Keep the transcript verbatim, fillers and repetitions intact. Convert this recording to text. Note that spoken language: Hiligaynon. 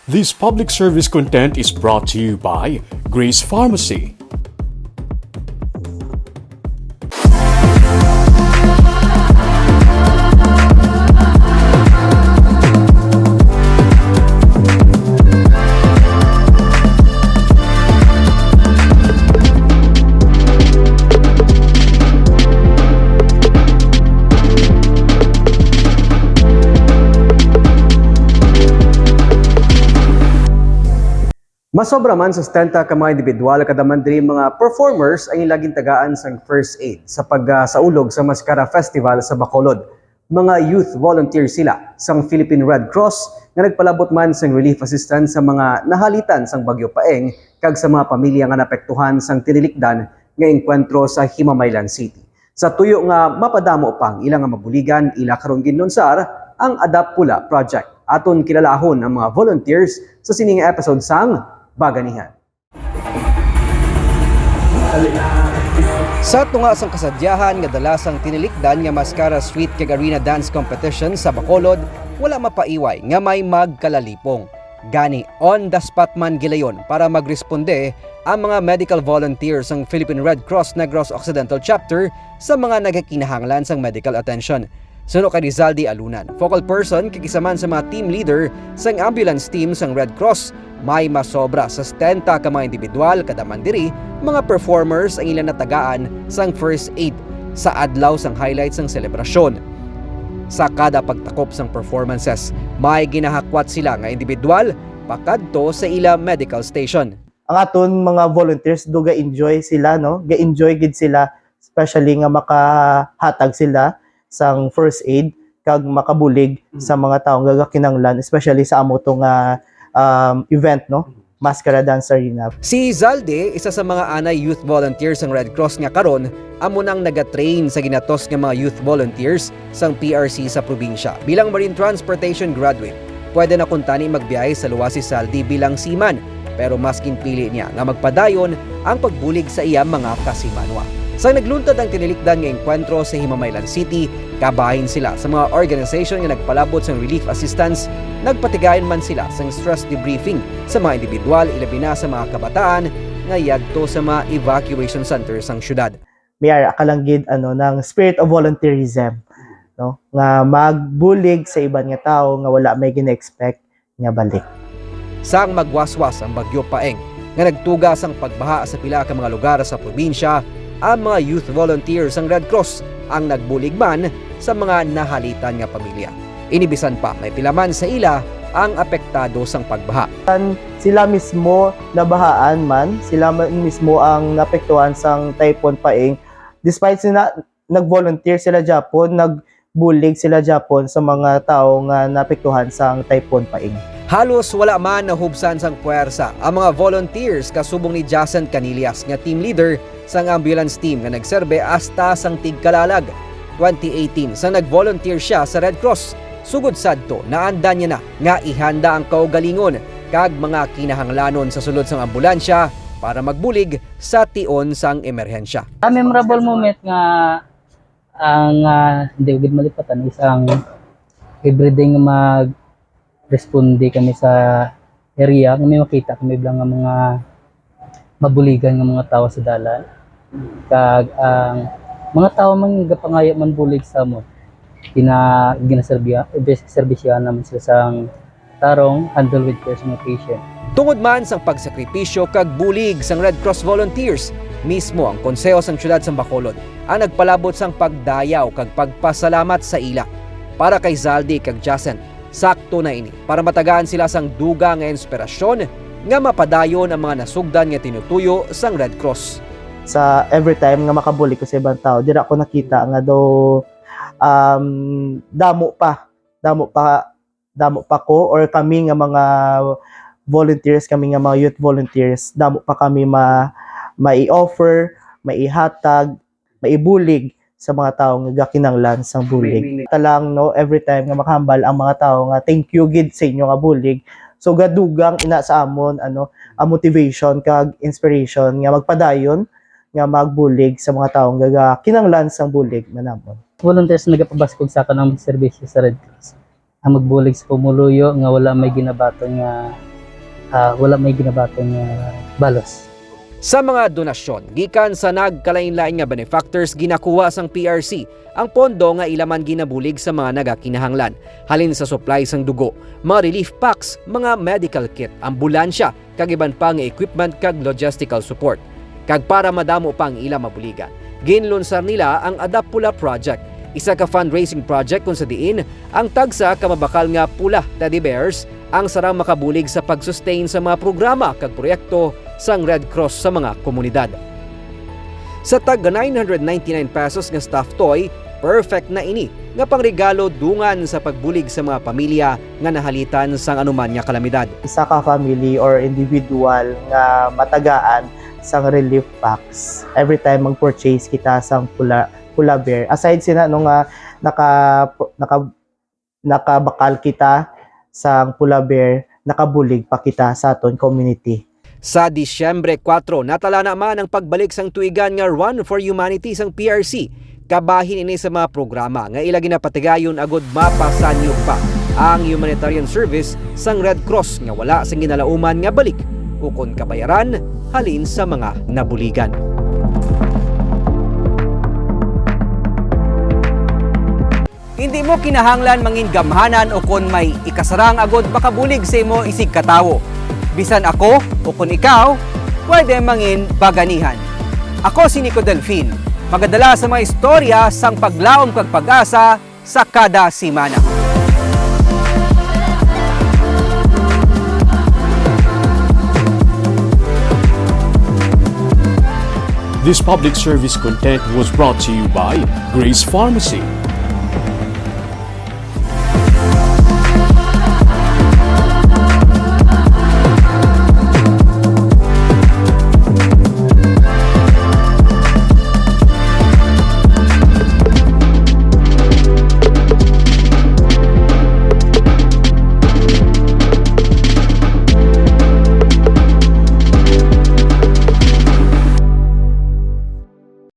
This public service content is brought to you by Grace Pharmacy. Masobra man sa setenta ka mga individual, kada man diri mga performers ang ila gintagaan sang first aid sa pagsaulog sa Mascara Festival sa Bacolod. Mga youth volunteer sila sang Philippine Red Cross nga nagpalabot man sang relief assistance sa mga nahalitan sang Bagyo Paeng kag sa mga pamilya nga naapektuhan sang tinilikdan nga engkwentro sa Himamaylan City. Sa tuyo nga mapadamo pa ang ila nga mabuligan, ila karon ginlunsar ang Adapt Pula Project. Aton kilalahon ang mga volunteers sa sining episode sang Baganihan. Sa tunga sang kasadyahan nga dala sang tinilikdan nga Mascara Street kag Arena Dance Competition sa Bacolod, wala mapaiway nga may magkalalipong. Gani, on the spot man gilayon para magresponde ang mga medical volunteer sang Philippine Red Cross Negros Occidental Chapter sa mga nagakinahanglan sang medical attention. Suno kay Rizaldi Alunan, focal person kag isa man sa mga team leader sang ambulance team sang Red Cross, may masobra sa setenta ka mga individual, kada man diri mga performers ang ila natagaan sang first aid sa adlaw sang highlight sang selebrasyon. Sa kada pagtakop sang performances, may ginahakwat sila nga individual pakadto sa ila medical station. Ang aton mga volunteers, do ga-enjoy sila, no? Ga-enjoy gid sila, especially nga makahatag sila sang first aid kag makabulig Mm. sa mga tawo nga gakinanglan, especially sa amo to nga, um, event, no? Mascara Dance Arena. Si Zalde, isa sa mga anay youth volunteer sang Red Cross nga karon amo nang nagatrain sa ginatos nga mga youth volunteers sang P R C sa probinsya. Bilang Marine Transportation graduate, pwede na kuntani magbiyahe sa luwas si Zalde bilang seaman, pero mas ginpili niya nga magpadayon ang pagbulig sa iya mga kasimanwa. Sang nagluntad ang tinilikdan nga engkwentro sa Himamaylan City, kabahin sila sa mga organisasyon nga nagpalabot sang relief assistance, nagpatigayon man sila sang stress debriefing sa mga individual, ilabi na sa mga kabataan nga yadto sa mga evacuation center sang syudad. May ara ka lang gid, ano, ng spirit of volunteerism, no? Nga magbulig sa iban nga tawo nga wala may gina-expect nga balik. Sang magwaswas ang Bagyo Paeng nga nagtuga sang pagbaha sa pila ka mga lugar sa probinsya, ang mga youth volunteers sang Red Cross ang nagbulig man sa mga nahalitan nga pamilya. Ini bisan pa may pila man sa ila ang apektado sang pagbaha. Tan sila mismo nabahaan man, sila ma-, mismo ang naapektuhan sang Typhoon Paeng. Despite sina nag-volunteer sila gyapon, nagbulig sila gyapon sa mga tawo nga naapektuhan sang Typhoon Paeng. Halos wala man nahubsan sang puwersa ang mga volunteers kasubong ni Jason Canillas nga team leader sang ambulance team nga nagserbe hasta sang tigkalalag twenty eighteen, sang nag-volunteer sia sa Red Cross. Sugod sadto, naandan niya na nga ihanda ang kaugalingon kag mga kinahanglanon sa sulod sang ambulansya para magbulig sa tion sang emerhensya. A memorable moment nga, ah, nga hindi ko gid malipatan is ang everyday nga mag-responde kami sa area, nga may makita kami bala nga mga mabuligan nga mga tawo sa dalan. Kag ang mga tawo man gapangayo man bulig sa amon, gina-, ginaserbiha-, serbisyohan naman sila sang tarong, handle with care sa mga patient. Tungod man sang pagsakripisyo kag bulig sang Red Cross volunteers, mismo ang Konseho sang Siyudad sang Bacolod ang nagpalabot sang pagdayaw kag pagpasalamat sa ila. Para kay Zaldi kag Jason, sakto na ini para matagaan sila sang dugang nga inspirasyon nga mapadayon ang mga nasugdan nga tinutuyo sang Red Cross. Sa every time nga makabulig ko sa ibang tao, dira ko nakita nga daw, um, damo pa, damo pa, damo pa ko or kami nga mga volunteers, kami nga mga youth volunteers, damo pa kami ma-, mai-offer, maihatag, maibulig sa mga tawo nga gakinanglan sang bulig. Talang, no, every time nga makahambal ang mga tawo nga, "Thank you gid sa inyo nga bulig." So, gadugang ina sa amon, ano, ang motivation kag inspiration nga magpadayon nga magbulig sa mga tawo nga gakinanglan sang bulig man namon. Volunteers nagapabaskog sa akon ang serbisyo sa Red Cross. Ang magbulig sa pumuluyo nga wala may ginabaton nga Ah, wala may ginabaton nga balos. Sa mga donasyon gikan sa nagkalain-lain nga benefactors, ginakuha sang P R C ang pondo nga ila man ginabulig sa mga nagakinahanglan, halin sa supply sang dugo, mga relief packs, mga medical kit, ambulansya, kag iban pa nga equipment kag logistical support. Kag para madamo pa ang ila mabuligan, ginlunsar nila ang Adapt Pula Project, isa ka fundraising project kung sa diin ang tagsa ka mabakal nga pula teddy bears ang sarang makabulig sa pag-sustain sa mga programa kag proyekto sang Red Cross sa mga komunidad. Sa tag nine hundred ninety-nine pesos nga stuffed toy, perfect na ini nga pangregalo dungan sa pagbulig sa mga pamilya nga nahalitan sang anuman nga kalamidad. Isa ka family or individual nga matagaan sang relief packs every time mag-purchase kita sang pula, pula bear. Aside sina no nga naka, naka, nakabakal kita sang pula bear, nakabulig pa kita sa aton community. Sa Disyembre kuwatro, natala naman ang pagbalik sang tuigan nga Run for Humanity sang P R C. Kabahin ini sa mga programa nga ila ginapatigayon agud mapasanyog pa ang humanitarian service sang Red Cross nga wala sang ginalauman nga balik ukon kabayaran halin sa mga nabuligan. Hindi mo kinahanglan mangin gamhanan o kon may ikasarang agud makabulig sa imo isig ka tawo. Bisan ako o kon ikaw, pwede mangin baganihan. Ako si Nico Delfin, magadala sa mga istorya sang paglaom kag pag-asa sa kada semana. This public service content was brought to you by Grace Pharmacy.